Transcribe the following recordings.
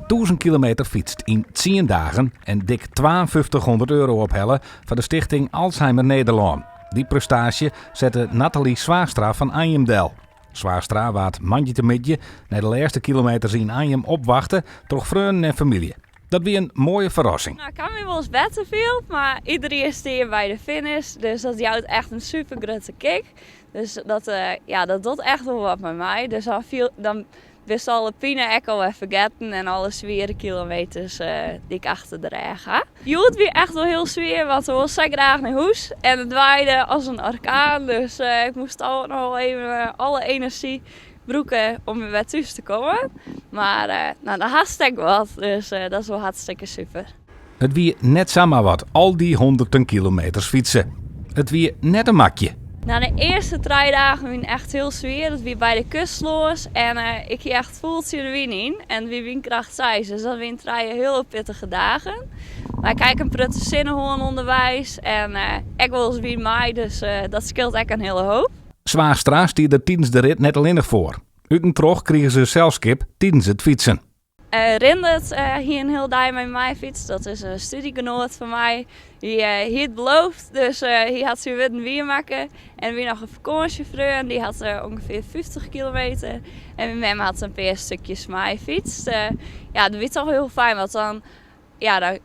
1000 kilometer fytst yn tsien dagen en dik 5200 euro ophelle foar de stichting Alzheimer Nederlân. Dy prestaasje sette Nathalie Zwaagstra fan Anjum del. Zwaagstra waard moandeitemiddei nei de lêste kilometers yn Anjum opwachte troch freonen en famylje. Dat wie in moaie ferrassing. Nou, ik ha my wolris better field, mar iderien stie by de finish, dus dat jout echt in super grutte kick. Dus dat, ja, dat docht echt wol wat mei my. Dus dan, fiel, dan bist alle pine ek alwer fergetten en alle swiere kilometers dy't ik achter de rêch ha. Hjoed wie echt wol hiel swier, want we wolle sa graach nei hûs en it waaide as in orkaan, dus ik moast al noch wol even alle enerzjy brûke om wer thús te kommen. Mar no, dan hast ek wat, dus dat is wol hartstikke super. It wie net samar wat, al dy hûnderten kilometers fytse. It wie net in makje. Nou, de earste trije dagen wienen echt hiel swier. Dat wie by de kust lâns en ik hie echt fûl tsjin de wyn yn. En it wie wynkracht seis, dus dat wienen trije hiele pittige dagen. Mar ik ha ek in protte sinne hân ûnderweis en ek wolris wyn mei, dus dat skeelt ek in hiele hoop. Zwaagstra stie der tidens de rit net allinnich foar. Ut en troch krige se selskip tidens it fytsen. Rindert hie in hiel dei mei my fytst. Dat is in studiegenoat fan my. Hy hie it beloofd, dus hy hat syn wurden wiermakke. En der wie noch in fakânsjefreon, dy hat ûngefear 50 kilometer. En myn mem hat in pear stikjes meifytst. Ja, dat wie toch hiel fijn, want dan, ja, dan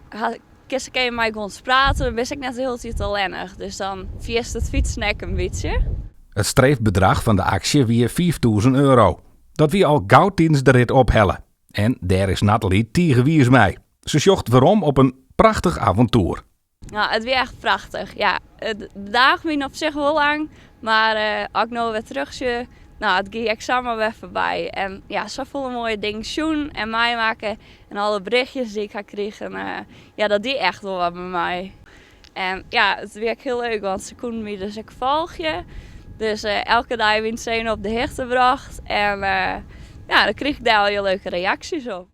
kinst ek even mei guons prate. Dan bist ek net de hiele tiid allinnich. Dus dan fierst it fytsen ek in bytsje. It streefbedrach fan de aksje wie 5000 euro. Dat wie al gau tidens de rit ophelle. En dêr is Nathalie tige wiis mei. Se sjocht werom op in prachtich avontoer. Nou, it wie echt prachtich. Ja, de dagen wienen op sich wol lang, mar as ik no wer teruchsjoch, nou, it gie ek samar wer foarby. En ja, safolle moaie dingen sjoen en meimakke en alle berichtjes dy't ik ha krigen, ja, dat die echt wol wat mei my. En ja, it wie ek hiel leuk, want se koenen my dus ek folgje. Dus elke dei wienen se even op de hichte brocht. En ja, dan krige ik dêr allegear leuke reaksjes op.